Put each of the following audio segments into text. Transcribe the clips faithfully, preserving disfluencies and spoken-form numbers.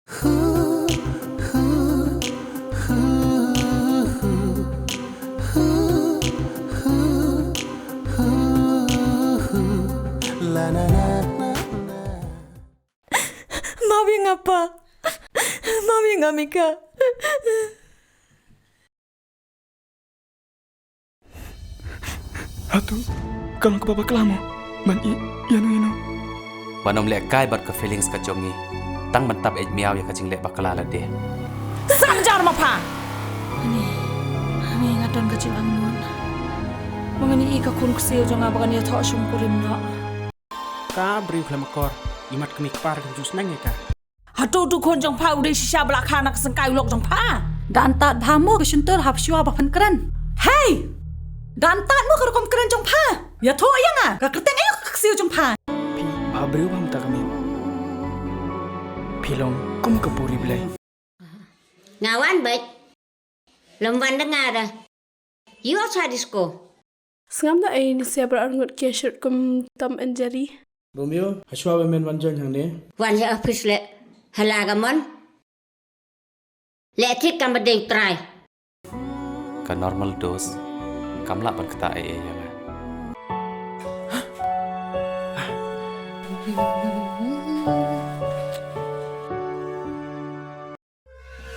Map ïa nga, Pa. Map ïa nga, Mika. Hato ka long kaba bakla mo ban ïeh ïano ïano? Ban ym lehkai bad ka feelings ka jong ngi, tang ban tap eit miaw ïa ka jingleh bakla lade. Sa jar ma pha. Ani, ani nga don ka jingangnud ba ngan ïohi ka khun ksiew jong nga ba kan ïathoh shongkurim noh. Ka briew khlem akor, imat kmie kpa kan ju sneng ïa ka. Hato utu khun jong pha u dei shisha ba la kha na ka syngkai u lok jong pha? Da antad bha mo ka shyntur hap shuwa ba phan kren. Hei! Da antad mo ka rukom kren jong pha. Ïathuh ïa nga, ka kyrteng aïu ka ksiew jong pha? Phi bha briew bha mynta ka miet. Phi long kum ka puri Blei. Nga wan beit. Lem wan da nga da. Ïoh sha disco. Sngap da ei ni sia bra arngut kia shirt kum Tom and Jerry. Romeo, hashwa ba men wan join hangne. Wan ha office le. Hala ka mon. Le thik kam ba dei u trai. Ka normal dose kam lah ban kata ei ei ïa nga.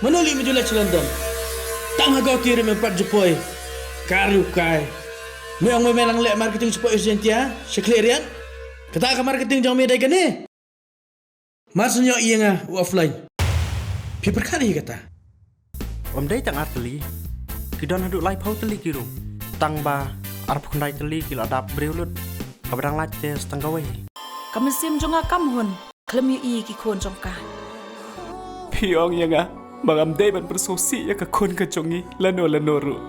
Mano lei me ju leit sha London? Tang ha Guwahati ruh me pat ju poi. Ka riew kai. Me ong me me nang leh marketing sha poi East Jaintia, sha Khliehriat. Kata ka marketing jong me dei kane. Mar shu ïoh ïa nga u offline. Phi pyrkhat ïa kata. Ym dei tang ar tylli. Ki don haduh laiphew tylli ki ruh. Tang ba arphew khyndai tylli ki la dap briew lut. Kaba dang lait te tang kawei. Ka mynsiem jong nga kam hun. Khlem ïohi ïa ki khun jong ka. Phi ong ïa nga ba ngam dei ban pyrsngewsih ïa ka khun ka jong ngi lano lano ruh.